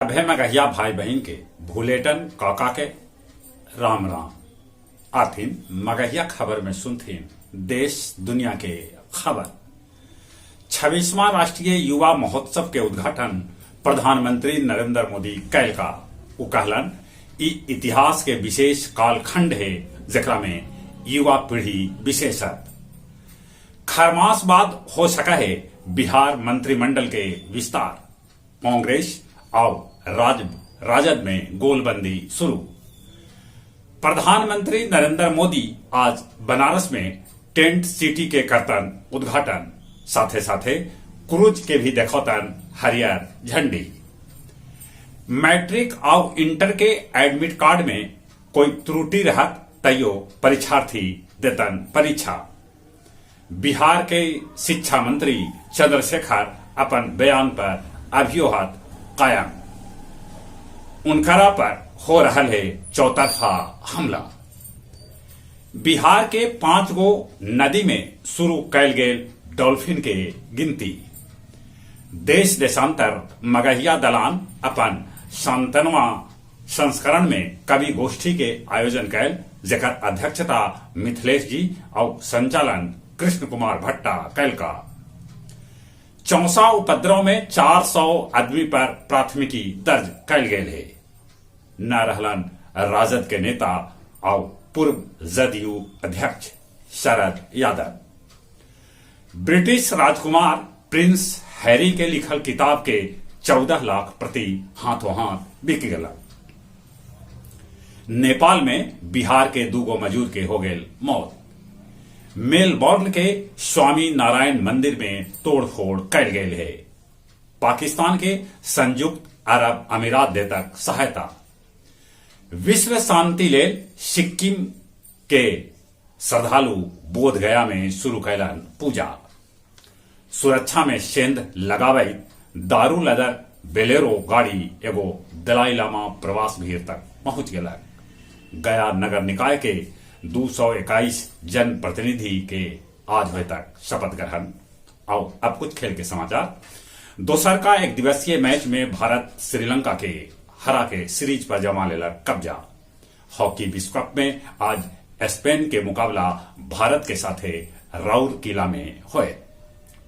सभे मगहिया भाई बहिन के भुलेटन काका के राम राम। आथिन मगहिया खबर में सुनथिन देश दुनिया के खबर। 26वां राष्ट्रीय युवा महोत्सव के उद्घाटन प्रधानमंत्री नरेंद्र मोदी कैलका। उ कहलन ई इतिहास के विशेष कालखंड हे जेकरा में युवा पीढ़ी विशेष हथ। खरमास बाद हो सकऽ हे बिहार मंत्रिमंडल के विस्तार। कांग्रेस आउ राजद में गोलबंदी शुरू। प्रधानमंत्री नरेंद्र मोदी आज बनारस में टेंट सिटी के करतन उद्घाटन, साथे साथे क्रूज के भी देखौतन हरियर झंडी। मैट्रिक आउ इंटर के एडमिट कार्ड में कोई त्रुटि रहत तइयो परीक्षार्थी देतन परीक्षा। बिहार के शिक्षा मंत्री चंद्रशेखर अपन बयान पर अभियो हथ कायम। उनकरा पर हो रहल हे चौतरफा हमला। बिहार के 5 गो नदी में शुरू कैल गेल डॉल्फिन के गिनती। देश देशांतर मगहिया दलान अपन सत्तनवां संस्करण में कवि गोष्ठी के आयोजन कैल, जेकर अध्यक्षता मिथिलेश जी आउ संचालन कृष्ण कुमार भट्टा कैलका। चौसा उपद्रव में 400 आदमी पर प्राथमिकी दर्ज कैल गेल हे। न रहलन राजद के नेता आउ पूर्व जदयू अध्यक्ष शरद यादव। ब्रिटिश राजकुमार प्रिंस हैरी के लिखल किताब के 14 लाख प्रति हाथों हाथ बिक गेलक। नेपाल में बिहार के दूगो मजूर के हो गेल मौत। मेलबोर्न के स्वामी नारायण मंदिर में तोड़फोड़ कैल गेल हे। पाकिस्तान के संयुक्त अरब अमीरात दे तक सहायता। विश्व शांति लेल सिक्किम के श्रद्धालु बोध गया में शुरू कैलन पूजा। सुरक्षा में सेंध लगावैत दारू लदर बेलेरो गाड़ी एगो दलाई लामा प्रवास भीड़ तक पहुंच गेलक। गया नगर निकाय के 221 जनप्रतिनिधि के आज होय तक शपथ ग्रहण। आओ अब कुछ खेल के समाचार। दोसर का एक दिवसीय मैच में भारत श्रीलंका के हरा के सीरीज पर जमा लेलक कब्जा। हॉकी विश्व कप में आज स्पेन के मुकाबला भारत के साथे राउरकिला में होए।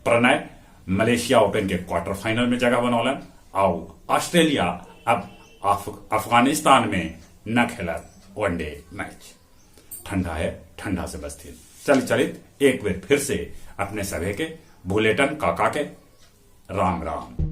प्रणय मलेशिया ओपन के क्वार्टर फाइनल में जगह बनौलन आउ ऑस्ट्रेलिया अब अफगानिस्तान में न खेलत वनडे मैच। ठंडा है, ठंडा से बचती। चल चलित एक बार फिर से अपने सभे के भुलेटन काका के राम राम।